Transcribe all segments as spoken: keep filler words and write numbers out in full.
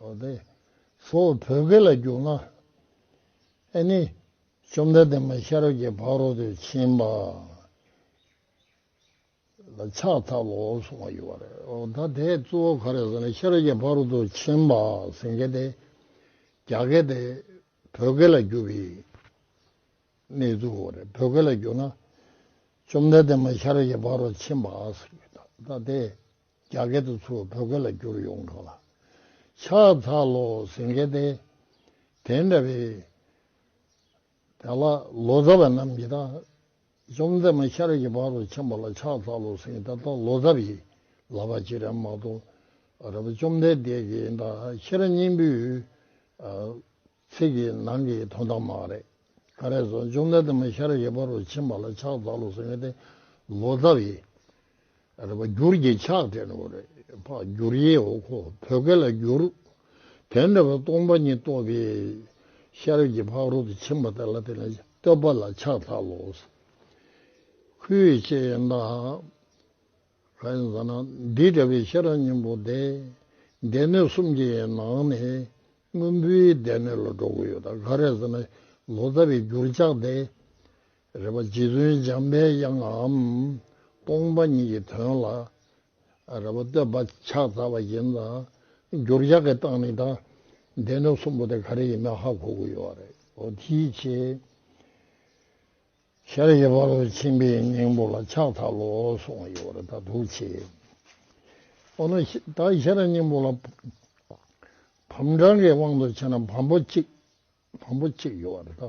འོ་དེ། སོགས་བོད་སྐད་ལ་བསྒྱུར་ན། ཨེ་ནི། བཅོམ་ལྡན་འདས་མ་ཤེས་རབ་ཀྱི་ཕ་རོལ་ཏུ་ཕྱིན་པ་ལ་ཕྱག་འཚལ་ལོ་གསུངས་པ་ཡོད་པ་རེད། འོ་ད་དེ་གཙོ་བོ་ག་རེ་ཟེར་ན། ཤེས་རབ་ཀྱི་ཕ་རོལ་ཏུ་ཕྱིན་པ་ཟེར་མཁན་དེ། རྒྱ་སྐད་དེ་བོད་སྐད་ལ་བསྒྱུར་བའི་གནས་ཚུལ་རེད། བོད་སྐད་ལ་བསྒྱུར་ན། བཅོམ་ལྡན་འདས་མ་ཤེས་རབ་ཀྱི་ཕ་རོལ་ཕྱིན་པ་ཟེར་གྱི་ད་ལྟ་དེ་རྒྱ་སྐད་དུ་ཚུར་བོད་སྐད་ལ་བསྒྱུར་ཡོང་ག་ལ། ཕྱག་འཚལ་ལོ་ཟེར་མཁན་དེ། དེ་འདྲ་བའི་དེ་ལ་ལོ་ཙཱ་བ་རྣམས་ཀྱིས་ད། བཅོམ་ལྡན་མ་ཤེས་རབ་ཀྱི་ཕ་རོལ་ཕྱིན་པ་ལ་ཕྱག་འཚལ་ལོ་ཟེར་མཁན་ད་ལྟ་ལོ་ཙཱ་བའི་ལབ་པ་ཅིག་རེད་མ་གཏོགས། རབ་བཅོམ་ལྡན་འདས་ཀྱི་ད་ཤེས་རབ་སྙིང་པོའི་ཚིག་གི་ནང་གི་དོན་དག་མ་རེད། ག་རེ་ཟེར་ན། བཅོམ་ལྡན་འདས་མ་ཤེས་རབ་ཀྱི་ཕ་རོལ་ཕྱིན་པ་ལ་ཕྱག་འཚལ་ལོ་ཟེར་མཁན་དེ་ལོ་ཙཱ་བའི་རེད་པ། བསྒྱུར་གྱི་ཕྱག་དྲན་འོ་རེད་པ། བསྒྱུར་ཡས་འོ་ཁོ་བོད་སྐད་ལ་བསྒྱུར། དེ་འདྲ་བའི་སྟོང་པ་ཉིད་རྟོགས་པའི་ཤེས་རབ་ཀྱི་ཕ་རོལ་ཏུ་ཕྱིན་པ་དེ་ལ་དེ་ལ་བསྟོད་པ་ལ་ཕྱག་འཚལ་ལོ། ཁུས་ཅི་ཡིན་ན། གང་ཡིན་ཟེར་ན། འདི་འདྲ་བའི་ཤེས་རབ་སྙིང་པོ་དེ་སྡེ་སྣོད་གསུམ་གྱི་ནང་ནས་སྔོན་པོའི་སྡེ་སྣོད་ལ་འགྲོ་གི་ཡོད། ད་ག་རེ་ཟེར་ན། ལོ་ཙཱ་བའི་བསྒྱུར་ཕྱག་དེ་རེད་པ། རྗེ་བཙུན་འཇམ་པའི་དབྱངས་ངམ་སྟོང་པ་ཉིད་ཀྱི་དོན་ལ་རེད་པ། བསྟོད་པ་ཕྱག་འཚལ་བ་ཡིན་ཙང་། བསྒྱུར་ཕྱག་གི་སྟེང་ནས་ད་སྡེ་སྣོད་གསུམ་པོ་དེ་ག་རེ་ཡིན་མིན་ཧ་གོ་གི་ཡོད་རེད། འོ་དེའི་ཕྱིར། ཤེས་རབ་ཀྱི་ཕ་རོལ་ཕྱིན་པའི་སྙིང་པོ་ལ་ཕྱག་འཚལ་ལོ་གསུངས་པ་ཡོད་རེད། ད་འདུག་བྱས། འོ་ན་ཤེ- ད་ཤེས་རབ་སྙིང་པོ་ལ་བམ་གྲངས་ཀྱི་དབང་དུ་བྱས་ན་བམ་པོ་གཅིག་བམ་པོ་གཅིག་ཡོད་རེད་ད།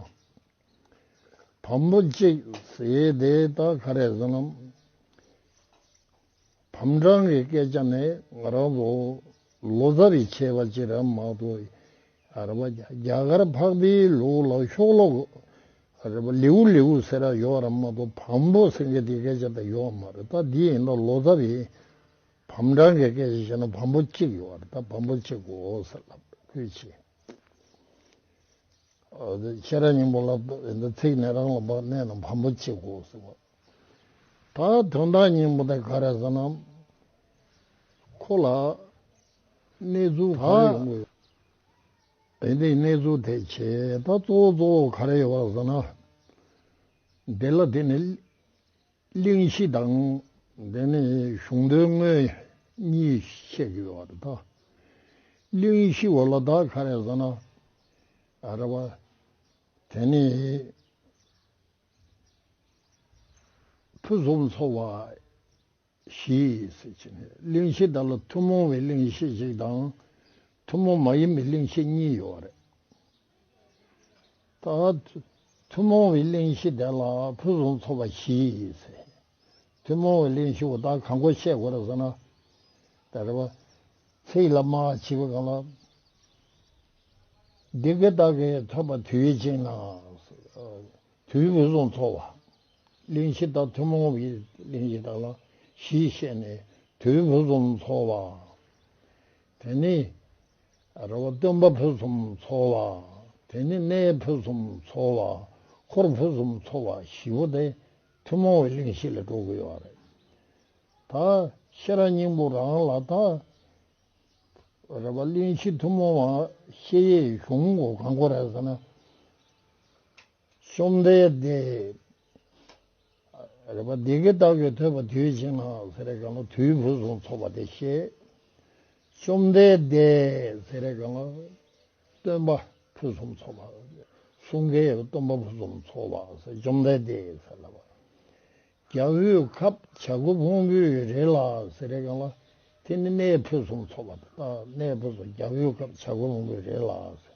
བམ་པོ་གཅིག་ཟེར་དེ་ད་ག་རེ་ཟེར་ན། བམ་གྲངས་ཀྱི་སྐད་ཆ་ནི་ང་རང་ཚོ་ལོ་ཙཱ་བའི་ཆེ་བ་ཅིག་རེད་མ་གཏོགས། རེད་པ། རྒྱ་གར་འཕགས་པའི་ལུགས་ལ་ཤོ་ལོ་ཀ་རེད་པ། ལེའུ་ལེའུ་ཟེར་ཡ་ཡོད་རེད་མ་གཏོགས། བམ་པོ་ཟེར་མཁན་དེ་སྐད་ཆ་དེ་ཡོད་མ་རེད། ད་འདི་ཡིན་ན་ལོ་ཙཱ་བའི་བམ་གྲངས་ཀྱི་སྐད་ཆ་བཤད་ན་བམ་པོ་གཅིག་ཡོད་རེད། ད་བམ་པོ་གཅིག་གོ་ཟེར་ལབ་ཁུལ་བྱེད། ཤེས་རབ་སྙིང་པོ་ལ་ཚིག་ནི་རང་ལ་བབ་གནས་ན་བམ་པོ་གཅིག་གོ་ཟེར་བ། ད་དོན་དག་སྙིང་པོ་དེ་ག་རེ་ཟེར་ན། ཁོ་ལ་གནས་ཚུལ་ག་རེ་ཡོང་གི་ཡོད། དེ་འདྲའི་གནས་ཚུལ་དེ་བྱས། ད་གཙོ་བོ་གཙོ་བོ་ག་རེ་ཡོད་པ་ཟེར་ན། འདི་ལ་དེ་ནི་གླེང་གཞི་དང་། དེ་ནི་གཞུང་དོན་དངོས་གཉིས་བཤད་ཀྱི་ཡོད་པ་རེད་ད། གླེང་གཞི་འོ་ལ་ད་ག་རེ་ཟེར་ན། ཨ་རེད་པ། དེ་ནི་ཕུན་སུམ་ཚོགས་པ་བཞི་ཟེར་གྱི་ནས། གླེང་གཞི་དག་ལ་ཐུན་མོང་བའི་གླེང་གཞི་ཞིག་དང་། ཐུན་མོང་མ་ཡིན་པའི་གླེང་གཞི་གཉིས་ཡོད་རེད། ད་ཐུན་མོང་བའི་གླེང་གཞི་དེ་ལ་ཕུན་སུམ་ཚོགས་པ་བཞི་ཟེར། ཐུན་མོང་བའི་གླེང་གཞི་འོ་ད་གང་གོ་བཤད་དགོས་རེད་ཟེར་ན། ད་རེད་པ། ཚིག་ལ་མ་བྱས་པའི་སྒང་ལ། འདི་སྐད་བདག་གིས་ཐོས་པ་དུས་གཅིག་ན། དུས་ཕུན་སུམ་ཚོགས་པ། གླེང་གཞི་དག་ཐུན་མོང་བའི་གླེང་གཞི་དག་ལ་བཞི་བཤད་ནས། དུས་ཕུན་སུམ་ཚོགས་པ། དེ་ནི་རེད་པ། སྟོན་པ་ཕུན་སུམ་ཚོགས་པ། དེ་ནི་གནས་ཕུན་སུམ་ཚོགས་པ། འཁོར་ཕུན་སུམ་ཚོགས་པ་བཞི་པོ་དེ་ཐུན་མོང་བའི་གླེང་གཞི་ལ་འགྲོ་གི་ཡོད་རེད། ད་ཤེས་རབ་སྙིང་པོ་རང་ལ་ད་རེད་པ། གླེང་གཞི་ཐུན་མོང་བ་བཤད་ཡས་གཞུང་གོ་གང་གོ་རེད་ཟེར་ན། བཅོམ་ལྡན་འདས་རེད་པ། འདི་སྐད་བདག་གིས་ཐོས་པ་དུས་གཅིག་ན་ཟེར་བའི་སྒང་ལ་དུས་ཕུན་སུམ་ཚོགས་པ་དེ་བཤད། བཅོམ་ལྡན་འདས་ཟེར་བའི་སྒང་ལ་སྟོན་པ་ཕུན་སུམ་ཚོགས་པ། གསུང་མཁན་སྟོན་པ་ཕུན་སུམ་ཚོགས་པ་ཟེར། བཅོམ་ལྡན་འདས་ཟེར་ལབ་པ། རྒྱལ་པོའི་ཁབ་བྱ་རྒོད་ཕུང་པོའི་རི་ལ་ཟེར་བའི་སྒང་ལ་དེ་ནི་གནས་ཕུན་སུམ་ཚོགས་པ་དང་། གནས་ཕུན་སུམ། རྒྱལ་པོའི་ཁབ་བྱ་རྒོད་ཕུང་པོའི་རི་ལ་ཟེར།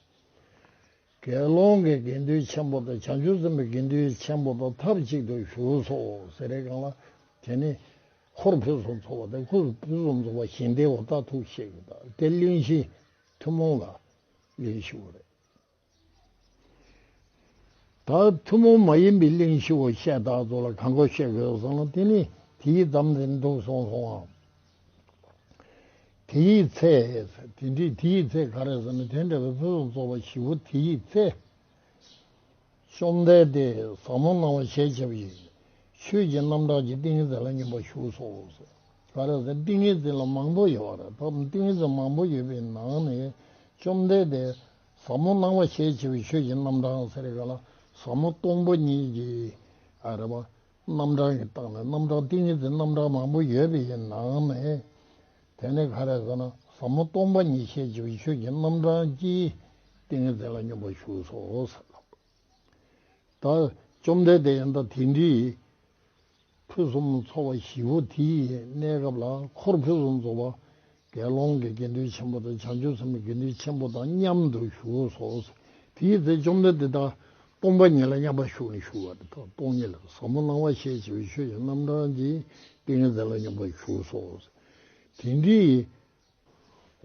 དགེ་སློང་གི་དགེ་འདུན་ཆེན་པོ་དང་། བྱང་ཆུབ་སེམས་དཔའི་དགེ་འདུན་ཆེན་པོ་དང་ཐབས་གཅིག་ཏུ་བཞུགས་སོ་ཟེར་བའི་སྒང་ལ་དེ་ནི་འཁོར་ཕུན་སུམ་ཚོགས་པ་དང་། འཁོར་ཕུན་སུམ་ཚོགས་པ་བཞི་དེ་འོ་ད་ཐུགས་བཤད་ཀྱི་ད་དེ་གླེང་གཞི་ཐུན་མོང་ལ་གླེང་གཞི་བོ་རེད། ད་ཐུན་མོང་མ་ཡིན་པའི་གླེང་གཞི་བོ་བཤད་དག་ཚོ་ལ་གང་གོ་བཤད་དགོས་སོང་ན། དེ་ནི་དེའི་ཙམ་དེ་འདུག་སོང་སོང་ཨ། དེའི་ཚེ། དེ་འདྲའི་དེའི་ཚེ་ག་རེ་ཟེར་ན། དེ་འདྲ་བའི་ཕུན་སུམ་ཚོགས་པ་བཞི་པོ་དེའི་ཚེ། བཅོམ་ལྡན་འདས་ཟབ་མོ་སྣང་བ་ཞེས་བྱ་བའི་ཆོས་ཀྱི་རྣམ་གྲངས་ཀྱི་ཏིང་ངེ་འཛིན་ལ་སྙོམས་པར་ཞུགས་སོ། ག་རེ་ཟེར་ན་ཏིང་ངེ་འཛིན་ལ་མང་པོ་ཡོད་པ་རེད། ད་ཏིང་ངེ་འཛིན་མང་པོ་ཡོད་པའི་ནང་ནས་ བཅོམ་ལྡན་འདས་ཟབ་མོ་སྣང་བ་ཞེས་བྱ་བའི་ཆོས་ཀྱི་རྣམ་གྲངས་ཟེར་ག་ལ། ཟབ་མོ་སྟོང་པ་ཉིད་ཀྱི་ཨ་རེ་བ། རྣམ་གྲངས་ཀྱི་སྟེང་ནས་རྣམ་གྲངས་ཏིང་ངེ་འཛིན་རྣམ་གྲངས་མང་པོ་ཡོད་པའི་ནང་ནས། དེ་ནི་ག་རེ་ཟེར་ན། ཟབ་མོ་སྟོང་པ་ཉིད་ཞེས་བྱ་བའི་ཆོས་ཀྱི་རྣམ་གྲངས་ཀྱིས་ཏིང་ངེ་འཛིན་ལ་སྙོམས་པར་ཞུགས་སོ་ཟེར། ད་བཅོམ་ལྡན་འདས་ཡང་ད་དེ་འདྲའི་ཕུན་སུམ་ཚོགས་པ་བཞི་པོ་དེའི་གནས་སྐབས་ལ། འཁོར་ཕུན་སུམ་ཚོགས་པ་དགེ་སློང་གི་དགེ་འདུན་ཆེན་པོ་དང་། བྱང་ཆུབ་སེམས་དཔའི་དགེ་འདུན་ཆེན་པོ་དང་མཉམ་དུ་བཞུགས་སོ། དེའི་ཚེ་བཅོམ་ལྡན་འདས་ད་སྟོང་པ་ཉིད་ལ་མཉམ་པར་ཞུགས་ནས་བཞུགས་པ་རེད། ད་སྟོང་ཉིད་ལ། ཟབ་མོ་སྣང་བ་ཞེས་བྱ་བའི་ཆོས་ཀྱི་རྣམ་གྲངས་ཀྱིས་ཏིང་ངེ་འཛིན་ལ་མཉམ་པར་ཞུགས་སོ། དེ་འདྲའི་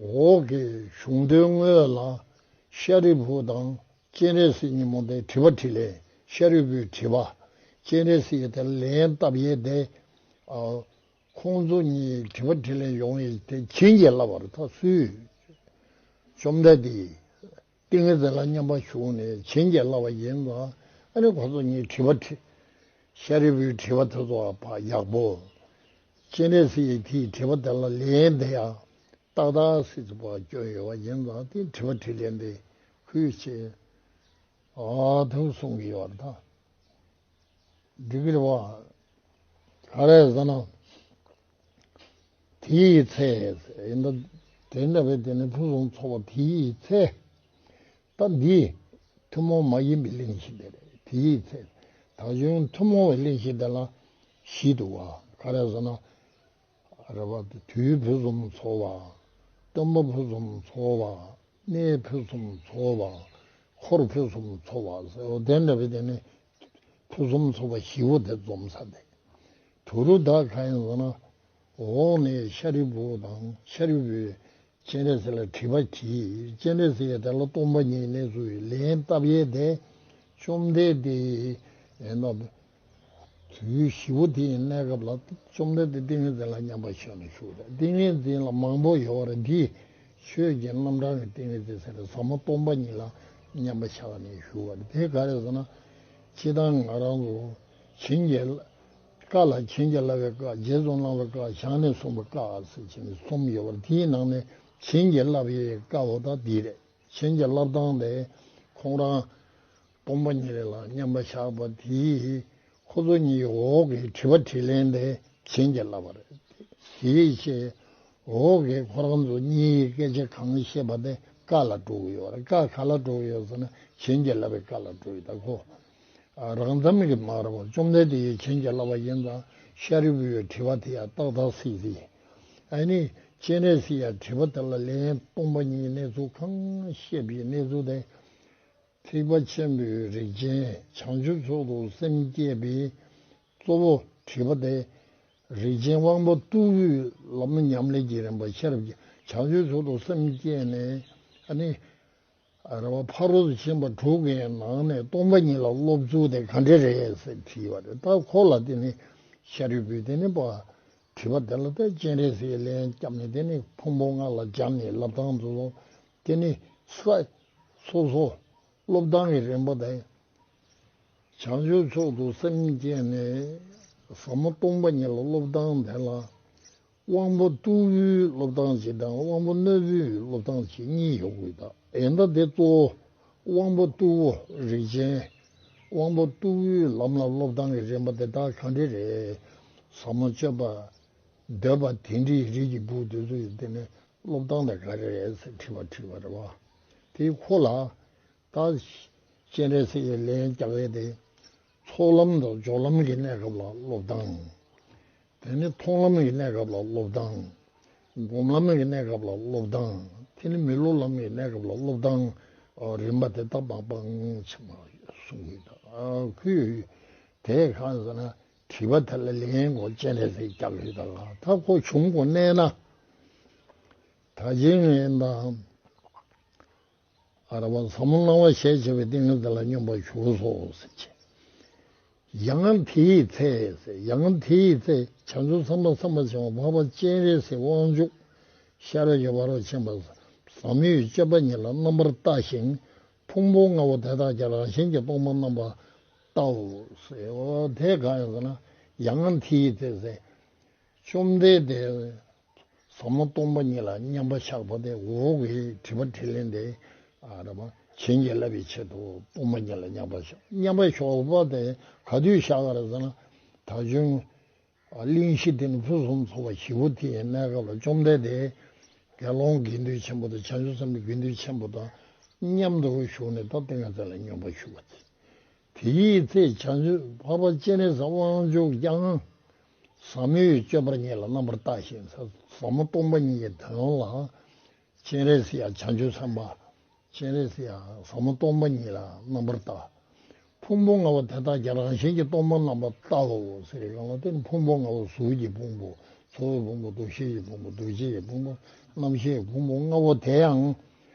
འོག་གི་གཞུང་དོན་དངོས་ལ་ཤཱ་རིའི་བུ་དང་སྤྱན་རས་གཟིགས་གཉིས་པོ་དེ་དྲི་བ་དྲིས་ལན། ཤཱ་རིའི་བུས་དྲིས་པ། སྤྱན་རས་གཟིགས་དེ་ལན་བཏབ་ཡས་དེ། ཨ། ཁོང་ཚོ་གཉིས་དྲི་བ་དྲིས་ལན་ཡོང་ཡས་དེ་བྱིན་གྱིས་བརླབས་པ་རེད། ད་སུས། བཅོམ་ལྡན་འདས་ཏིང་ངེ་འཛིན་ལ་མཉམ་པར་ཞུགས་ནས་བྱིན་གྱིས་བརླབས་པ་ཡིན་ཙང་། ཨ་ནི་ཁོ་ཚོ་གཉིས་དྲི་བ་དྲིས། ཤཱ་རིའི་བུའི་དྲི་བ་དེ་ཚོ་ཕར་ཡག་པོ། སྤྱན་རས་གཟིགས་དེའི་དྲི་བ་དེ་ལ་ལན་དེ་ཡང་ཏག་ཏག་སྲིད་ཚུགས་པ་སྐྱོན་ཡོད་པ་ཡིན་ཙང་། དེ་དྲི་བ་དྲིས་ལན་དེ་ཁུལ་བྱས། ཨ། ཐུགས་གསུང་གི་ཡོད་རེད་ད། འགྲིག་གི་རེད་བ། ག་རེ་ཟེར་ན། དེའི་ཚེ། ཡིན་ད། དེ་འདྲ་བའི་དེ་ནི་ཕུན་སུམ་ཚོགས་པ་དེའི་ཚེ། ད་འདི་ཐུན་མོང་མ་ཡིན་པའི་གླེང་གཞི་དེ་རེད། དེའི་ཚེ། ད་གཞུང་ཐུན་མོང་བའི་གླེང་གཞི་དེ་ལ་བཞི་འདུག་བ། ག་རེ་ཟེར་ན། རེད་བ། དུས་ཕུན་སུམ་ཚོགས་པ། སྟོན་པ་ཕུན་སུམ་ཚོགས་པ། གནས་ཕུན་སུམ་ཚོགས་པ། འཁོར་ཕུན་སུམ་ཚོགས་པ་ཟེར་བ་དེ་འདྲ་བའི་དེ་ནི་ཕུན་སུམ་ཚོགས་པ་བཞི་པོ་དེ་འཛོམས་ས་དེ། དུ་རུ་ད་ག་ཡིན་ཟེར་ན། འོག་ནས་ཤཱ་རིའི་བུ་དང་། ཤཱ་རིའི་བུས་སྤྱན་རས་གཟིགས་ལ་དྲི་བ་དྲིས། སྤྱན་རས་གཟིགས་དེ་ལ་སྟོང་པ་ཉིད་གནས་ཚུལ་ལན་བཏབ་ཡས་དེ། བཅོམ་ལྡན་འདས། ཡིན་ན། དུས་བཞི་པོ་དེའི་གནས་སྐབས་ལ་བཅོམ་ལྡན་འདས་ཏིང་ངེ་འཛིན་ལ་མཉམ་པར་བཞག་ནས་བཞུགས་རེད། ཏིང་ངེ་འཛིན་ལ་མང་པོ་ཡོད་པ་རེད། འདི་ཆོས་ཀྱི་རྣམ་གྲངས་ཀྱི་ཏིང་ངེ་འཛིན་ཟེར་ནས་ཟབ་མོ་སྟོང་པ་ཉིད་ལ་མཉམ་པར་བཞག་ནས་བཞུགས་པ་རེད། དེ་ག་རེ་ཟེར་ན། སྤྱིར་བཏང་ང་རང་ཚོ་བྱིན་གྱིས། བཀའ་ལ་བྱིན་གྱིས་བརླབས་པའི་བཀའ། རྗེས་སུ་གནང་བའི་བཀའ། ཞལ་ནས་གསུངས་པའི་བཀའ་ཟེར་བྱས་ནས་གསུམ་ཡོད་པ་རེད། དེའི་ནང་ནས་བྱིན་གྱིས་བརླབས་པའི་བཀའ་བོ་ད་འདི་རེད། བྱིན་གྱིས་བརླབས་སྟངས་དེ་ཁོང་རང་སྟོང་པ་ཉིད་ལ་མཉམ་པར་བཞག་པ་དེས། ཁོ་ཚོ་གཉིས་འོག་གི་དྲི་བ་དྲིས་ལན་དེ་བྱིན་གྱིས་བརླབས་པ་རེད། དེའི་ཕྱིར་འོག་གི་ཁོ་རང་ཚོ་གཉིས་ཀྱིས་སྐད་ཆ་གང་བཤད་པ་དེ་བཀའ་ལ་འགྲོ་གི་ཡོད་རེད། བཀའ་ག་ལ་འགྲོ་གི་ཡོད་ཟེར་ན། བྱིན་གྱིས་བརླབས་པའི་བཀའ་ལ་འགྲོ་གི། ད་ཁོ་རང་ཙམ་གྱིས་མ་རེད་པ། བཅོམ་ལྡན་འདས་ཀྱིས་བྱིན་གྱིས་བརླབས་པ་ཡིན་ཙང་། ཤཱ་རིའི་བུའི་དྲི་བ་དེ་ཡང་ཏག་ཏག་སྲིད་སྲིད། ཨ་ནི་སྤྱན་རས་གཟིགས་ཡང་དྲི་བ་དེ་ལ་ལན། སྟོང་པ་ཉིད་གནས་ཚུལ་གང་བཤད་པའི་གནས་ཚུལ་དེ། ཐེག་པ་ཆེན་པོའི་རིགས་ཅན། བྱང་ཆུབ་མཆོག་ཏུ་སེམས་བསྐྱེད་པའི་གཙོ་བོ་དྲི་བ་དེ། རིགས་ཅན་དབང་པོ་རྟུལ་པོའི་ལམ་ཉམས་ལེན་གྱི་རིམ་པ། ཤེས་རབ་ཀྱི། བྱང་ཆུབ་མཆོག་ཏུ་སེམས་བསྐྱེད་ནས། ཨ་ནི། ཨ་རེ་བ། ཕ་རོལ་ཏུ་ཕྱིན་པ་དྲུག་གི་ནང་ནས་སྟོང་པ་ཉིད་ལ་སློབ་ཚུལ་དེ་ག་འདྲ་རེད་ཟེར་དྲིས་པ་རེད། ད་ཁོ་ལ་དེ་ནི་ཤཱ་རིའི་བུས་དེ་ནི་པ། དྲི་བ་དེ་ལ་ད་སྤྱན་རས་གཟིགས་ལན་བརྒྱབ་ནས། དེ་ནི་ཕུང་པོ་ལྔ་ལ་སྦྱར་ནས་ལབ་སྟངས་དེ་ཚོ། དེ་ནི་ས། སོ་སོ་སློབ་སྟངས་ཀྱི་རིམ་པ་དང་། བྱང་ཆུབ་མཆོག་ཏུ་སེམས་བསྐྱེད་ནས་ཟབ་མོ་སྟོང་པ་ཉིད་ལ་སློབ་སྟངས་དེ་ལ། དབང་པོ་རྟུལ་པོའི་སློབ་སྟངས་གཅིག་དང་། དབང་པོ་རྣོན་པོའི་སློབ་སྟངས་གཅིག་གཉིས་ཡོད་དགོས། ད་ཡིན་ད་དེ་གཙོ་བོ་དབང་པོ་རྟུལ་པོ། རིགས་ཅན་དབང་པོ་རྟུལ་པོའི་ལམ་ལ་སློབ་སྟངས་ཀྱི་རིམ་པ་དེ་དག་ག་འདྲ་རེད། ཟབ་མོ་སྤྱོད་པ་འདོད་པ་དེ་འདྲའི་རིགས་ཀྱི་བུ་དེ་ཚོ་ཡི་དེ་ནས་སློབ་སྟངས་དེ་ག་རེ་རེད་ཟེར་དྲི་བ་དྲིས་པ་རེད་བ། དེ་ཁོ་ལ། ད་སྤྱན་རས་གཟིགས་ཀྱིས་ལན་རྒྱག་ཡས་དེ། ཚོགས་ལམ་དང་སྦྱོར་ལམ་གྱི་གནས་སྐབས་ལ་སློབ་སྟངས། དེ་ནས་མཐོང་ལམ་གྱི་གནས་སྐབས་ལ་སློབ་སྟངས། སྒོམ་ལམ་གྱི་གནས་སྐབས་ལ་སློབ་སྟངས། དེ་ནས་མི་སློབ་ལམ་གྱི་གནས་སྐབས་ལ་སློབ་སྟངས། ཨ། རིམ་པ་དེ་དག་མ་སྤངས་ཕྱི་མ་གསུང་གི་ཡོད། ཨ། ཁོས་དེ་གང་ཟེར་ན། དྲི་བ་དེ་ལ་ལན་ཁོ་སྤྱན་རས་གཟིགས་རྒྱག་གི་ཡོད། ད་ཁོ་བྱུང་དགོས་གནས་ན། ད་ཅི་ཡིན་ན། ཨ་རེ་བ། ཟབ་མོ་སྣང་བ་ཞེས་བྱ་བའི་ཏིང་ངེ་འཛིན་ལ་སྙོམས་པར་ཞུགས་སོ་ཟེར་གྱི། ཡང་དེའི་ཚེ་ཟེར། ཡང་དེའི་ཚེ་བྱང་ཆུབ་སེམས་དཔའ་སེམས་དཔའ་ཆེན་པོ་འཕགས་པ་སྤྱན་རས་གཟིགས་དབང་ཕྱུག་ཤཱ་ར་གི་ཕ་རོལ་ཕྱིན་པ་ཟབ་མོའི་སྤྱོད་པ་ཉིད་ལ་རྣམ་པར་ལྟ་ཞིང་། ཕུང་པོ་ལྔ་པོ་དེ་དག་ཀྱང་རང་བཞིན་གྱིས་སྟོང་པར་རྣམ་པར་བལྟའོ་ཟེར། འོ་དེ་གང་ཡིན་ཟེར་ན། ཡང་དེའི་ཚེ་ཟེར། བཅོམ་ལྡན་འདས་ ཟབ་མོ་སྟོང་པ་ཉིད་ལ་མཉམ་པར་བཞག་པ་དེ། འོག་གི་དྲི་བ་དྲིས་ལན་དེ། ཨ་རེད་པ། བྱིན་གྱིས་བརླབས་པའི་ཆེད་དུ་སྟོང་པ་ཉིད་ལ་མཉམ་པར་བཞག་མཉམ་པར་བཞག་པ་དེ་ག་དུས་བཞག་ག་རེད་ཟེར་ན། ད་ཆུང་གླེང་གཞི་དེ་ནི་ཕུན་སུམ་ཚོགས་པ་བཞི་པོ་དེ་ཡི་གནས་སྐབས་ལ། བཅོམ་ལྡན་འདས་དགེ་སློང་དགེ་འདུན་ཆེན་པོ་དང་བྱང་ཆུབ་སེམས་དཔའི་དགེ་འདུན་ཆེན་པོ་དང་མཉམ་དུ་བཞུགས་ནས། ད་ཏིང་ངེ་འཛིན་ལ་སྙོམས་པར་ཞུགས་པ་དེ། དེའི་ཚེ་བྱང་ཆུབ་འཕགས་པ་སྤྱན་རས་གཟིགས་དབང་ཕྱུག་ཀྱང་ཟབ་མོའི་སྤྱོད་པ་ཉིད་ལ་རྣམ་པར་བལྟ་ཞིང་། ཟབ་མོ་སྟོང་པ་ཉིད་ཀྱི་དོན་ལ། སྤྱན་རས་གཟིགས་ཡང་བྱང་ཆུབ་སེམས་དཔའ། སྤྱན་རས་གཟིགས་ཡང་ཟབ་མོ་སྟོང་པ་ཉིད་ལ་རྣམ་པར་བལྟ། ཕུང་པོ་ལྔ་པོ་དེ་དག་ཀྱང་རང་བཞིན་གྱིས་སྟོང་པར་རྣམ་པར་བལྟའོ་ཟེར་བའི་སྒང་ལ། དེ་ནི་ཕུང་པོ་ལྔ་པོ། གཟུགས་ཀྱི་ཕུང་པོ། ཚོར་བའི་ཕུང་པོ། འདུ་ཤེས་ཀྱི་ཕུང་པོ། འདུ་བྱེད་ཀྱི་ཕུང་པོ། རྣམ་ཤེས་ཀྱི་ཕུང་པོ་ལྔ་པོ་དེ་ཡང་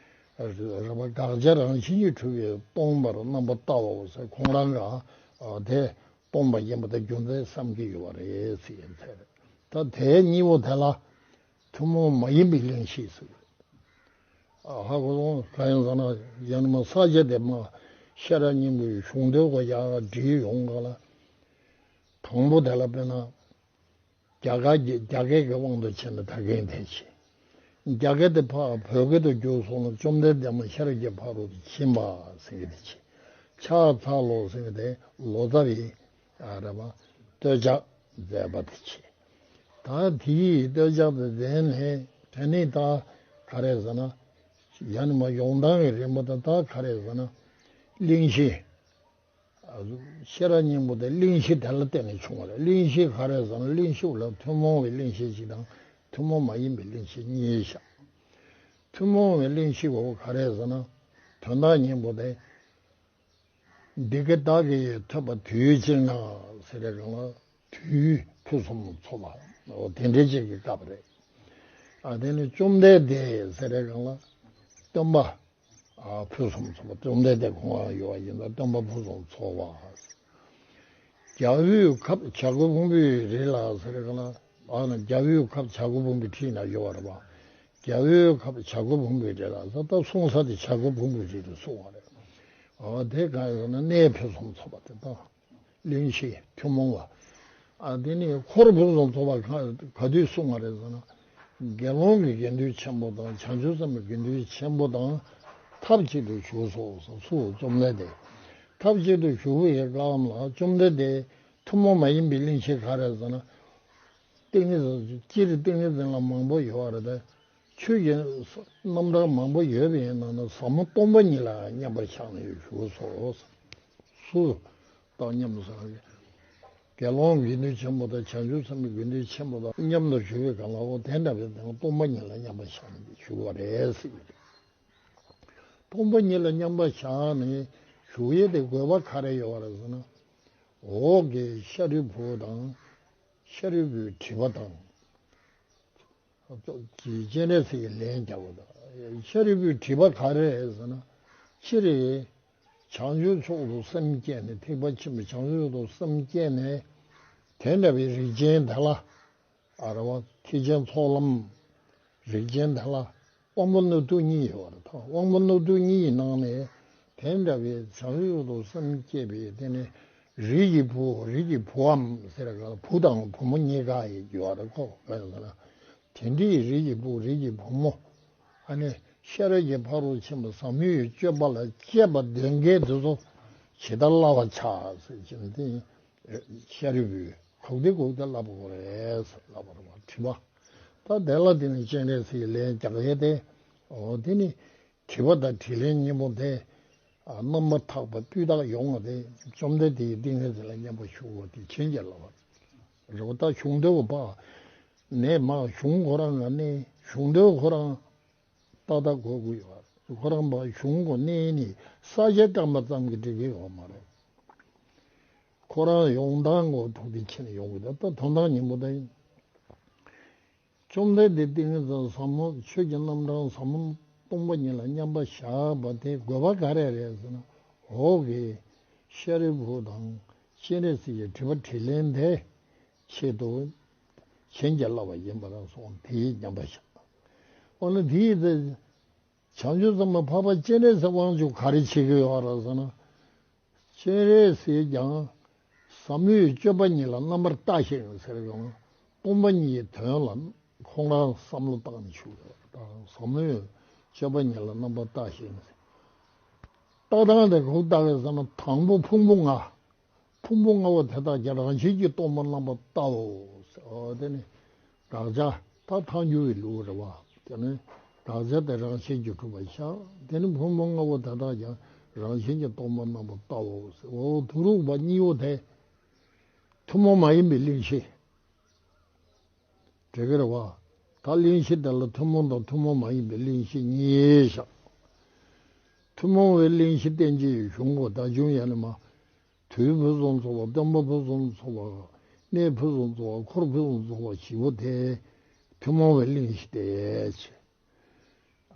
རེད་པ། དགག་བྱ་རང་བཞིན་གྱིས་གྲུབ་པས་སྟོང་པར་རྣམ་པར་བལྟའོ་ཟེར། ཁོང་རང་ག་དེ་སྟོང་པ་ཡིན་པ་དེ་རྒྱུ་མཚན་བསམ་གྱི་ཡོད་པ་རེད་ཟེར་ཡིན་ཚད་རེད། ད་དེ་གཉིས་པོ་དེ་ལ་ཐུན་མོང་མ་ཡིན་པའི་གླེང་གཞི་ཟེར། ཨ་ཧ་གོ་སོང་། གང་ཡིན་ཟེར་ན། ཡང་ན་མ་ས་བཅད་དེ་མ་ཤེས་རབ་སྙིང་པོའི་གཞུང་དོན་གོ་ཡག་བྲིས་ཡོང་ག་ལ། དང་པོ་དེ་ལ་དཔེར་ན། རྒྱ་གར་གྱི། རྒྱ་སྐད་ཀྱི་དབང་དུ་བྱས་ན་ད་གིན་དེ་བྱེད། རྒྱ་སྐད་དེ་ཕར་བོད་སྐད་དུ་བསྒྱུར་སོང་ན། བཅོམ་ལྡན་འདས་མ་ཤེས་རབ་ཀྱི་ཕ་རོལ་ཏུ་ཕྱིན་པ་ཟེར་གྱི་དེ་བྱེད། ཕྱག་འཚལ་ལོ་ཟེར་གྱི་དེ་ལོ་ཙཱ་བའི་ཨ་རེད་པ། བསྟོད་ཕྱག་མཛད་པ་དེ་བྱེད། ད་དེའི་བསྟོད་ཕྱག་དེ་མཛད་ནས། དེ་ནས་ད་ག་རེ་ཟེར་ན། ཡང་ན་མ་ཡོང་སྟངས་ཀྱི་རིམ་པ་དེ་ད་ག་རེ་ཟེར་ན། གླེང་གཞི། ཤེས་རབ་སྙིང་པོ་དེ་གླེང་གཞི་དེ་ལ་བརྟེན་ནས་བྱུང་བ་རེད། གླེང་གཞི་ག་རེ་ཟེར་ན། གླེང་གཞི་ལ་ཐུན་མོང་བའི་གླེང་གཞི་གཅིག་དང་། ཐུན་མོང་མ་ཡིན་པའི་གླེང་གཞི་གཉིས་བཞག་ཐུན་མོང་བའི་གླེང་གཞི་འོ་ག་རེ་ཟེར་ན། དོན་དག་སྙིང་པོ་དེ། འདི་སྐད་བདག་གིས་ཐོས་པ་དུས་གཅིག་ན་ཟེར་བའི་སྒང་ལ། དུས་ཕུན་སུམ་ཚོགས་པ། འོ་དེ་འདྲའི་ཅིག་གི་སྐབས་རེད། ཨ་དེ་ནི་བཅོམ་ལྡན་འདས་ཟེར་བའི་སྒང་ལ། སྟོན་པ། ཨ་ཕུན་སུམ་ཚོགས་པ། བཅོམ་ལྡན་འདས་ཁོང་རང་ཡོད་པ་ཡིན་ཙང་སྟོན་པ་ཕུན་སུམ་ཚོགས་པ། རྒྱལ་པོའི་ཁབ་བྱ་རྒོད་ཕུང་པོའི་རི་ལ་ཟེར་ག་ན། ཨ་ནི་རྒྱལ་པོའི་ཁབ་བྱ་རྒོད་ཕུང་པོའི་རི་ན་ཡོད་པ་རེད་པ། རྒྱལ་པོའི་ཁབ་བྱ་རྒོད་ཕུང་པོའི་རི་ལ་ཟེར། ད་གསུང་ས་དེ་བྱ་རྒོད་ཕུང་པོའི་རི་དུ་གསུང་བ་རེད། ཨ་དེ་གང་ཡིན་ཟེར་ན། གནས་ཕུན་སུམ་ཚོགས་པ་དེ་དང་། གླེང་གཞི་ཐུན་མོང་བ། ཨ་དེ་ནི་འཁོར་ཕུན་སུམ་ཚོགས་པ་ག་ག་དུས་གསུང་བ་རེད་ཟེར་ན། དགེ་སློང་གི་དགེ་འདུན་ཆེན་པོ་དང་། བྱང་ཆུབ་སེམས་དཔའི་དགེ་འདུན་ཆེན་པོ་དང་ཐབས་གཅིག་ཏུ་བཞུགས་སོ་ཟེར། སུ། བཅོམ་ལྡན་འདས། ཐབས་གཅིག་ཏུ་བཞུགས་པའི་སྐབས་ལ་བཅོམ་ལྡན་འདས་ཐུན་མོང་མ་ཡིན་པའི་གླེང་གཞི་ག་རེ་ཟེར་ན། ཏིང་ངེ་འཛིན། སྤྱིར་ཏིང་ངེ་འཛིན་ལ་མང་པོ་ཡོད་པ་རེད་དེ། ཆོས་ཀྱི་རྣམ་གྲངས་མང་པོ་ཡོད་པའི་ནང་ན་ཟབ་མོ་སྟོང་པ་ཉིད་ལ་མཉམ་པར་བཞག་ནས་བཞུགས་སོ། སུ་དང་མཉམ་དུ་ཟེར་བ། དགེ་སློང་དགེ་འདུན་ཆེན་པོ་དང་། བྱང་ཆུབ་སེམས་དཔའི་དགེ་འདུན་ཆེན་པོ་དང་མཉམ་དུ་བཞུགས་པའི་སྐབས་ལ། འོ་དེ་འདྲ་བའི་དོན་སྟོང་པ་ཉིད་ལ་མཉམ་པར་བཞག་ནས་བཞུགས་པ་རེད་ཟེར་གྱི་རེད། སྟོང་པ་ཉིད་ལ་མཉམ་པར་བཞག་ནས་བཞུགས་ཡས་དེ་དགོས་པ་ག་རེ་ཡོད་པ་རེད་ཟེར་ན། འོག་གི་ཤཱ་རིའི་བུ་དང་། ཤཱ་རིའི་བུས་དྲིས་པ་དང་། ཀྱི་སྤྱན་རས་གཟིགས་ཀྱིས་ལན་རྒྱག་པ་དང་། ཤཱ་རིའི་བུས་དྲིས་པ་ག་རེ་རེད་ཟེར་ན། སྤྱིར་བྱང་ཆུབ་མཆོག་ཏུ་སེམས་བསྐྱེད་ནས། ཐེག་པ་ཆེན་པོའི་བྱང་ཆུབ་ཏུ་སེམས་བསྐྱེད་ནས། དེ་འདྲ་བའི་རིགས་ཅན་དེ་ལ། ཨ་རེད་པ། ཐེག་ཆེན་ཚོགས་ལམ་རིགས་ཅན་དེ་ལ་དབང་པོ་རྣོ་རྟུལ་གཉིས་ཡོད་པ་རེད། ད་དབང་པོ་རྣོ་རྟུལ་གཉིས་ཀྱི་ནང་ནས་དེ་འདྲ་བའི་བྱང་ཆུབ་ཏུ་སེམས་བསྐྱེད་པའི། དེ་ནི་རིགས་ཀྱི་བུ། རིགས་ཀྱི་བུའམ་ཟེར་ག་ལ། བུ་དང་བུ་མོ་གཉིས་ཀ་ཡི་ཡོད་པ་རེད་ཁོ། གང་ཡིན་ཟེར་ན། དེ་འདྲའི་རིགས་ཀྱི་བུ། རིགས་ཀྱི་བུ་མོ། ཨ་ནི་ཤེས་རབ་ཀྱི་ཕ་རོལ་ཕྱིན་པ་ཟབ་མོའི་སྤྱོད་པ་ལ་སྤྱད་པ་ལྡན་མཁན་དེ་ཚོ་ཇི་ལྟར་བསླབ་པར་བྱ་ཟེར་གྱིན་དེ། ཤཱ་རིའི་བུས་གང་འདྲ་གང་འདྲ་བསླབ་དགོས་རེད་ཟེར་ལབ་པ་རེད་པ། དྲིས་པ། ད་དེ་ལ་དེ་ནི་སྤྱན་རས་གཟིགས་ཀྱིས་ལན་རྒྱག་ཡས་དེ། འོ་དེ་ནི་དྲི་བ་དང་དྲིས་ལན་གཉིས་པོ་དེ། ཨ་རྣམ་པར་ཐར་པ་སྤུས་དག་ཡོང་བ་དེ། བཅོམ་ལྡན་འདས་ཀྱི་ཏིང་ངེ་འཛིན་ལ་མཉམ་པར་ཞུགས་པ་དེ་བྱིན་གྱིས་བརླབས་པ་རེད་པ། ད་གཞུང་དོན་པོ་པ་ནས་མ། གཞུང་ཁོ་རང་ལ་གནས། གཞུང་དོན་ཁོ་རང་ཏག་ཏག་གོ་དགོས་ཡོད་རེད། ཁོ་རང་པ་གཞུང་གོ་གནས་ནི་ས་སྐྱ་བཀྲམ་པ་ཙམ་གྱིས་འགྲིག་གི་ཡོད་མ་རེད། ཁོ་རང་ཡོང་སྟངས་གོ་ཐུགས་རྗེ་ཆེ་ནས་ཡོང་གི་འདུག་ད་དོན་དག་སྙིང་པོ་དེ། བཅོམ་ལྡན་འདས་ཏིང་ངེ་འཛིན་ཟབ་མོ། ཆོས་ཀྱི་རྣམ་གྲངས་ཟབ་མོ་སྟོང་པ་ཉིད་ལ་མཉམ་པར་བཞག་པ་དེ་དགོས་པ་ག་རེ་རེད་ཟེར་ན། འོག་གི་ཤཱ་རིའི་བུ་དང་སྤྱན་རས་གཟིགས་ཀྱི་དྲི་བ་དྲིས་ལན་དེ་ཆེད་དུ་བྱིན་གྱིས་བརླབས་པ་ཡིན་པ་རང་སོང་། དེའི་མཉམ་པར་བཞག་འོ་ན་དེའི་ཚེ་བྱང་ཆུབ་སེམས་དཔའ་འཕགས་པ་སྤྱན་རས་གཟིགས་དབང་ཕྱུག་ག་རེ་བྱེད་ཀྱི་ཡོད་རེད་ཟེར་ན། སྤྱན་རས་གཟིགས་ཀྱང་ཟབ་མོའི་སྤྱོད་པ་ཉིད་ལ་རྣམ་པར་བལྟ་ཞིང་ཟེར་ཡང་། སྟོང་པ་ཉིད་ཀྱི་དོན་ལ་ ཁོང་རང་བསམ་བློ་བཏང་ནས་བཞུགས་ཡོད། ད་ཟབ་མོའི་སྤྱོད་པ་ཉིད་ལ་རྣམ་པར་བལྟ་ཞིང་། ལྟ་སྟངས་དེ་གང་ལྟ་བའི་ཟེར་ན། དང་པོ་ཕུང་པོ་ལྔ། ཕུང་པོ་ལྔ་པོ་དེ་དག་ཀྱང་རང་བཞིན་གྱིས་སྟོང་པར་རྣམ་པར་བལྟའོ་ཟེར། འོ་དེ་ནི་དགག་བྱ། ད་ཐལ་འགྱུར་བའི་ལུགས་རེད་བ། དེ་ནི་དགག་བྱ་དེ་རང་བཞིན་གྱིས་གྲུབ་པར་བཞག་དེ་ནི་ཕུང་པོ་ལྔ་པོ་དེ་དག་ཀྱང་རང་བཞིན་གྱིས་སྟོང་པར་རྣམ་པར་བལྟའོ་ཟེར། འོ་དོ་རུག་པ་གཉིས་པོ་དེ་ཐུན་མོང་མ་ཡིན་པའི་གླེང་གཞི་འགྲིག་གི་རེད་བ། ད་གླེང་གཞི་དེ་ལ་ཐུན་མོང་དང་ཐུན་མོང་མ་ཡིན་པའི་གླེང་གཞི་གཉིས་བཞག་ཐུན་མོང་བའི་གླེང་གཞི་བསྟན་བྱའི་གཞུང་གོ་བརྡ་བྱུང་ཡ་ནི་མ། དུས་ཕུན་སུམ་ཚོགས་པ། སྟོན་པ་ཕུན་སུམ་ཚོགས་པ། གནས་ཕུན་སུམ་ཚོགས་པ། འཁོར་ཕུན་སུམ་ཚོགས་པ་བཞི་པོ་དེ་ཐུན་མོང་བའི་གླེང་གཞི་སྟེ།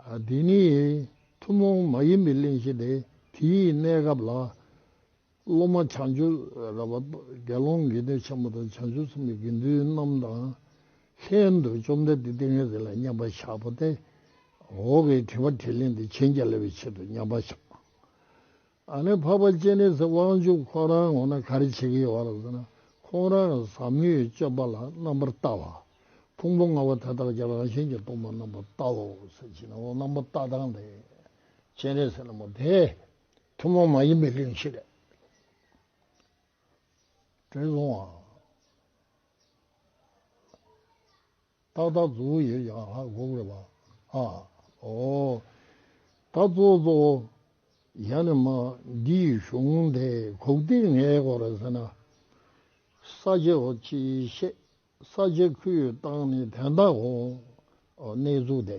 ཨ་འདི་ནི་ཐུན་མོང་མ་ཡིན་པའི་གླེང་གཞི་སྟེ། དེའི་གནས་སྐབས་ལ་སློབ་མ་བྱང་ཆུབ་ར་བ་དགེ་སློང་དགེ་འདུན་ཆེན་པོ་དང་བྱང་ཆུབ་སེམས་དཔའི་དགེ་འདུན་རྣམས་དང་ལྷན་དུ་བཅོམ་ལྡན་འདས་ཏིང་ངེ་འཛིན་ལ་མཉམ་པར་བཞག་པ་སྟེ། འོག་གི་དྲི་བ་དྲིས་ལན་དེ་བྱིན་གྱིས་བརླབ་པའི་ཆེད་དུ་མཉམ་པར་བཞག་ཨ་ནི་འཕགས་པ་སྤྱན་རས་གཟིགས་དབང་ཕྱུག་ཁོ་རང་འོ་ན་ག་རེ་བྱེད་ཀྱི་ཡོད་རེད་ཟེར་ན། ཁོང་རང་ཟབ་མོའི་སྤྱོད་པ་ལ་རྣམ་པར་ལྟ་བ། ཕུང་པོ་ལྔ་པོ་དེ་དག་ཀྱང་རང་བཞིན་གྱིས་སྟོང་པར་རྣམ་པར་ལྟའོ་ཟེར་གྱི་ན། འོ་རྣམ་པར་ལྟ་སྟངས་དེ་སྤྱན་རས་གཟིགས་རྣམ་པར་དེ་ཐུན་མོང་མ་ཡིན་པའི་གླེང་གཞི་རེད། དྲན་སོང་ཨ། ཏག་ཏག་རྫོགས་ཡོད་ཀྱང་ཧ་གོ་དགོས་པ། ཨ། ཨོ། ད་གཙོ་གཙོ་བོ་ཡང་ནི་མ་འདིའི་གཞུང་དེ་གོ་བདེ་ངེས་གོ་རེད་ཟེར་ན། ས་བཅད་འོ་ཅི་ཤེས། ས་བཅད་ཁུལ་བཏང་ནས་དན་རྟགས་འོ་གནས་ཚུལ་དེ།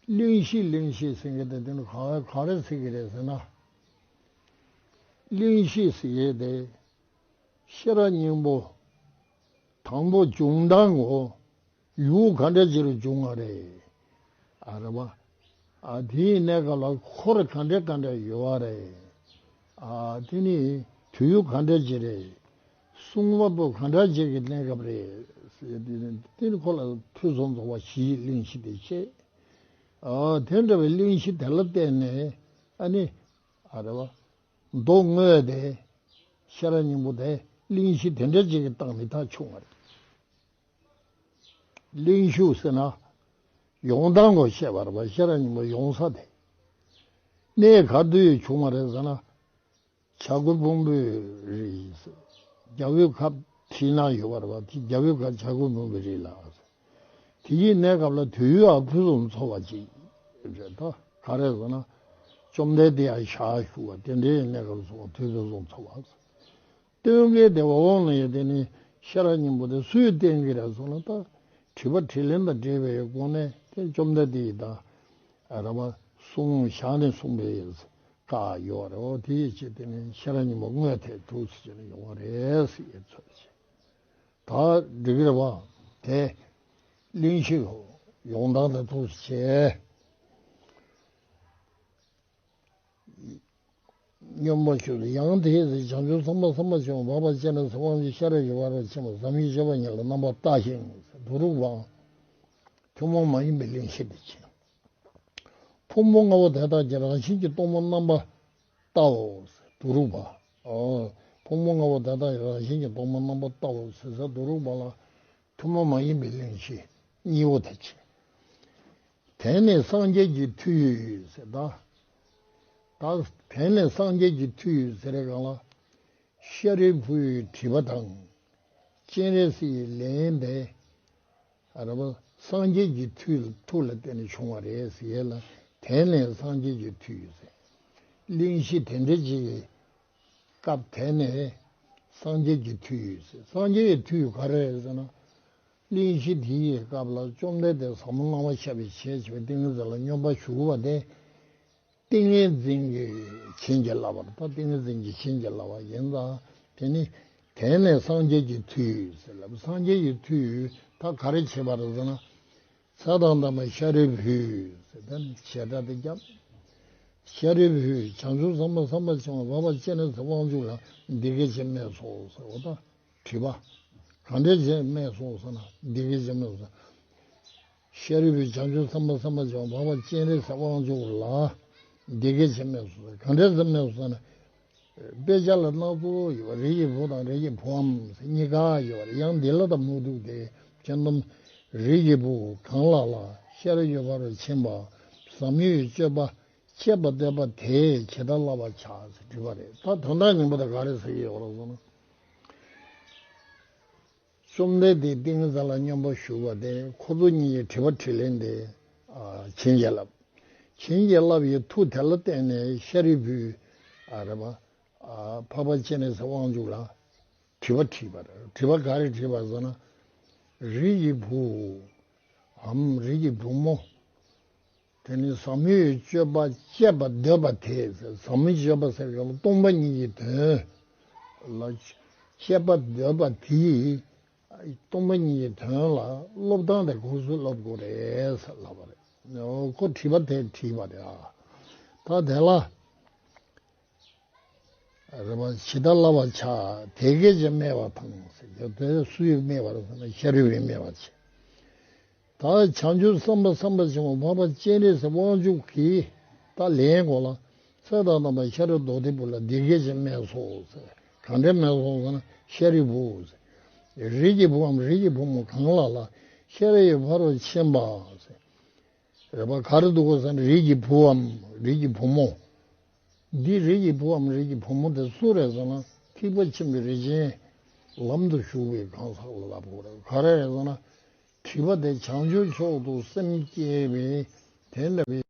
གླེང་གཞི་གླེང་གཞི་ཟེར་མཁན་དེ་དེ་ནི་ག་ག་རེ་ཟེར་གི་རེད་ཟེར་ན། གླེང་གཞི་ཟེར་མཁན་དེ་ཤེས་རབ་སྙིང་པོ་དང་པོ་བྱུང་སྟངས་འོ། ཡུལ་ག་འདྲ་ཅིག་རུ་བྱུང་བ་རེད། ཨ་རེད་བ། ཨ་དེའི་གནས་སྐབས་ལ་འཁོར་ག་འདྲ་ག་འདྲ་ཡོད་བ་རེད། ཨ་དེ་ནི་དུས་ག་འདྲ་ཅིག་རེད། གསུང་བ་པོ་ག་འདྲ་ཅིག་གི་གནས་སྐབས་རེད་ཟེར་དེ་ནི་དེ་ནི་ཁོ་ལ་ཕུན་སུམ་ཚོགས་པ་བཞིའི་གླེང་གཞི་དེ་བཤད། ཨ་དེ་འདྲ་བའི་གླེང་གཞི་དེ་ལ་བརྟེན་ནས་ཨ་ནི་ཨ་རེད་བ། མདོ་དངོས་དེ་ཤེས་རབ་སྙིང་པོ་དེ་གླེང་གཞི་དེ་འདྲ་ཅིག་གི་སྟེང་ནས་ད་བྱུང་བ་རེད། གླེང་གཞི་ཟེར་ན་ཡོང་སྟངས་ངོ་ཤེས་པ་རེད་པ། ཤེས་རབ་སྙིང་པོ་ཡོང་ས་དེ་གནས་ག་དུས་བྱུང་བ་རེད་ཟེར་ན། བྱ་རྒོད་ཕུང་པོའི་རི། རྒྱལ་པོའི་ཁབ་དེ་ན་ཡོད་པ་རེད་པ། དེ་རྒྱལ་པོའི་ཁབ་བྱ་རྒོད་ཕུང་པོའི་རི་ལ། དེ་ཡི་གནས་སྐབས་ལ་དུས་ཡུན་ཕུན་སུམ་ཚོགས་པ་ཅིག་རེད། ད་ག་རེ་ཟེར་ན། བཅོམ་ལྡན་འདས་ཡང་ཞལ་བཞུགས་པ་དེ་འདྲའི་གནས་སྐབས་སུ་དུས་ཕུན་སུམ་ཚོགས་པ། སྟོན་མཁན་དེ་འོག་ལ་ཡོད་དེ་ནི་ཤེས་རབ་སྙིང་པོ་དེ་སུས་བསྟན་གྱི་རེད་ཟེར་ན། ད་དྲི་བ་དྲིས་ལན་དང་འབྲེལ་བའི་སྒོ་ནས་དེ་བཅོམ་ལྡན་འདས་ཀྱིས་ད་རེད་པ། གསུང་བཞག་ནས་གསུངས་པའི་བཀའ་ཡོད་རེད། འོ་དེ་ཡི་ཆེད་དེ་ནི་ཤེས་རབ་སྙིང་པོ་དངོས་དེ་འདུག་ཟེར་ནས་ཡོང་བ་རེད་ཟེར་ཡས་ཚོད་ཅིག་ད་འགྲིག་གི་རེད་པ། དེ་གླེང་གཞི་ཡོང་སྟངས་དེ་འདུག་ཟེར་བྱས། སྙོམས་པར་ཞུགས་ཏེ། ཡང་དེའི་ཚེ་བྱང་ཆུབ་སེམས་དཔའ་སེམས་དཔའ་ཆེན་པོ་འཕགས་པ་སྤྱན་རས་གཟིགས་དབང་ཕྱུག་ཤེས་རབ་ཀྱི་ཕ་རོལ་ཕྱིན་པ་ཟབ་མོའི་སྤྱོད་པ་ཉིད་ལ་རྣམ་པར་བལྟ་ཞིང་། དོ་རུག་པའང་ཐུན་མོང་མ་ཡིན་པའི་གླེང་གཞི་དེ་བྱས། ཕུང་པོ་ལྔ་པོ་དེ་དག་ཀྱང་རང་བཞིན་གྱིས་སྟོང་པར་རྣམ་པར་བལྟའོ། དོ་རུག་པ། ཨོ། ཕུང་པོ་ལྔ་པོ་དེ་དག་ཀྱང་རང་བཞིན་གྱིས་སྟོང་པར་རྣམ་པར་བལྟའོ་ཟེར་ས་དོ་རུག་པ་ལ། ཐུན་མོང་མ་ཡིན་པའི་གླེང་གཞི་གཉིས་པོ་དེ་བྱས། དེ་ནས་སངས་རྒྱས་ཀྱི་མཐུས་ཟེར་ད། ད་དེ་ནས་སངས་རྒྱས་ཀྱི་མཐུས་ཟེར་རེ་གང་ལ། ཤཱ་རིའི་བུས་དྲིས་པ་དང་། སྤྱན་རས་གཟིགས་ཀྱིས་ལན་པས། ཨ་རེད་པ། སངས་རྒྱས་ཀྱི་མཐུ་མཐུ་ལ་བརྟེན་ནས་བྱུང་བ་རེད་ཟེར་ཡས་ལ། དེ་ནས་སངས་རྒྱས་ཀྱི་མཐུས་ཟེར། གླེང་གཞི་དེ་འདྲ་ཅིག་གི་སྐབས་དེ་ནས་སངས་རྒྱས་ཀྱི་མཐུས་ཟེར། སངས་རྒྱས་ཀྱི་མཐུས་ག་རེ་རེད་ཟེར་ན། གླེང་གཞི་དེ་ཡི་སྐབས་ལ་བཅོམ་ལྡན་འདས་ཟབ་མོ་སྣང་བ་ཤར་བའི་ཞལ་བྱེ་བའི་ཏིང་ངེ་འཛིན་ལ་སྙོམས་པར་ཞུགས་པ་དེ། ཏིང་ངེ་འཛིན་གྱིས་བྱིན་གྱིས་བརླབས་པ་རེད། ད་ཏིང་ངེ་འཛིན་གྱིས་བྱིན་གྱིས་བརླབས་པ་ཡིན་ཙང་། དེ་ནི་དེ་ནས་སངས་རྒྱས་ཀྱི་མཐུས་ཟེར་ལབ། སངས་རྒྱས་ཀྱི་མཐུས་ད་ག་རེ་བྱས་པ་རེད་ཟེར་ན། ཚེ་དང་ལྡན་པ་ཤཱ་རིའི་བུས་ཟེར་ད་ནི་བྱེ་བྲག་དེ་བརྒྱབ། ཤཱ་རིའི་བུས་བྱང་ཆུབ་སེམས་དཔའ་སེམས་དཔའ་ཆེན་པོ་འཕགས་པ་སྤྱན་རས་གཟིགས་དབང་ཕྱུག་ལ་འདི་སྐད་ཅེས་སྨྲས་སོ་ཟེར་བ་དང་། དྲིས་པ། གང་འདྲ་ཅིག་སྨྲས་སོང་ཟེར་ན། འདི་སྐད་ཅེས་སྨྲས་སོ། ཤཱ་རིའི་བུས་བྱང་ཆུབ་སེམས་དཔའ་སེམས་དཔའ་ཆེན་པོ་འཕགས་པ་སྤྱན་རས་གཟིགས་དབང་ཕྱུག་ལ་འདི་སྐད་ཅེས་སྨྲས་སོ། གང་འདྲ་ཅིག་སྨྲས་སོང་ཟེར་ན། དཔེ་ཆ་ལ་སྣ་ཚོགས་ཡོད་པ། རིགས་ཀྱི་བུ་དང་རིགས་ཀྱི་བུའམ་ཟེར་གཉིས་ཀ་ཡོད་པ་རེད། ཡང་འདི་ལ་ད་མུ་སྟེགས་དེ་ཁྱེད་རྣམས་ རིགས་ཀྱི་བུ་གང་ལ་ལ་ཤེས་རབ་ཀྱི་ཕ་རོལ་ཕྱིན་པ་ཟབ་མོའི་སྤྱོད་པ་སྤྱད་པར་འདོད་པ་དེས་ཇི་ལྟར་བསླབ་པར་བྱ་ཟེར་དྲིས་པ་རེད། ད་དོན་དག་ངན་པ་དེ་ག་རེ་ཟེར་གྱི་ཡོད་རེད་ཟེར་ན། བཅོམ་ལྡན་འདས་ཏིང་ངེ་འཛིན་ལ་སྙོམས་པར་ཞུགས་པ་དེ་ཁོ་ཚོ་གཉིས་ཀྱི་དྲི་བ་དྲིས་ལན་དེ་ཨ་བྱིན་གྱིས་བརླབས། བྱིན་གྱིས་བརླབས་པའི་མཐུ་དེ་ལ་བརྟེན་ནས་ཤཱ་རིའི་བུས་ཨ་རེད་པ། ཨ་འཕགས་པ་སྤྱན་རས་གཟིགས་དབང་ཕྱུག་ལ་དྲི་བ་དྲིས་པ་རེད། དྲི་བ་ག་རེ་དྲིས་པ་ཟེར་ན། རིགས་ཀྱི་བུའམ་རིགས་ཀྱི་བུ་མོ། དེ་ནི་ཟབ་མོའི་སྤྱོད་པ་སྤྱད་པར་འདོད་པ་དེས། ཟབ་མོའི་སྤྱོད་པ་ཟེར་གྱི་ལ་སྟོང་པ་ཉིད་ཀྱི་དོན་ལ་སྤྱད་པར་འདོད་པ་དེས་སྟོང་པ་ཉིད་ཀྱི་དོན་ལ་སློབ་སྟངས་དེ་གོང་སུ་སློབ་དགོས་རེད་ཟེར་ལབ་པ་རེད། ཁོ་དྲི་བ་དེ་དྲིས་པ་རེད་ཨ། ད་དེ་ལ། རེད་པ། ཇི་ལྟར་བསླབ་པར་བྱ། དེ་སྐད་ཅེས་སྨྲས་པ་དང་ཟེར། དེ་སུ་ཡིས་སྨྲས་པ་རེད་ཟེར་ན་ཤཱ་རིའི་བུས་སྨྲས་པ་བྱས། ད་བྱང་ཆུབ་སེམས་དཔའ་སེམས་དཔའ་ཆེན་པོ་འཕགས་པ་སྤྱན་རས་གཟིགས་དབང་ཕྱུག་གིས་ད་ལན་གོ་ལ། ཚེ་དང་ལྡན་པ་ཤཱ་ར་དྭ་ཏིའི་བུ་ལ་འདི་སྐད་ཅེས་སྨྲས་སོ་ཟེར། གང་འདྲ་སྨྲས་སོང་ཟེར་ན་ཤཱ་རིའི་བུ་ཟེར། རིགས་ཀྱི་བུའམ་རིགས་ཀྱི་བུ་མོ་གང་ལ་ལ་ཤེས་རབ་ཀྱི་ཕ་རོལ་ཕྱིན་པ་ཟེར། རེད་པ། ག་རེ་འདུག་གོ་ཟེར་ན་རིགས་ཀྱི་བུའམ་རིགས་ཀྱི་བུ་མོ། འདི་རིགས་ཀྱི་བུའམ་རིགས་ཀྱི་བུ་མོ་དེ་སུ་རེད་ཟེར་ན་ཐེག་པ་ཆེན་པོའི་རིགས་ཅན་ལམ་དུ་ཞུགས་པའི་གང་ཟག་ལ་ལབ་དགོས་རེད། ག་རེ་རེད་ཟེར་ན། དྲིས་པ་དེ་བྱང་ཆུབ་མཆོག་ཏུ་སེམས་བསྐྱེད་པའི་དེ་འདྲ་བའི་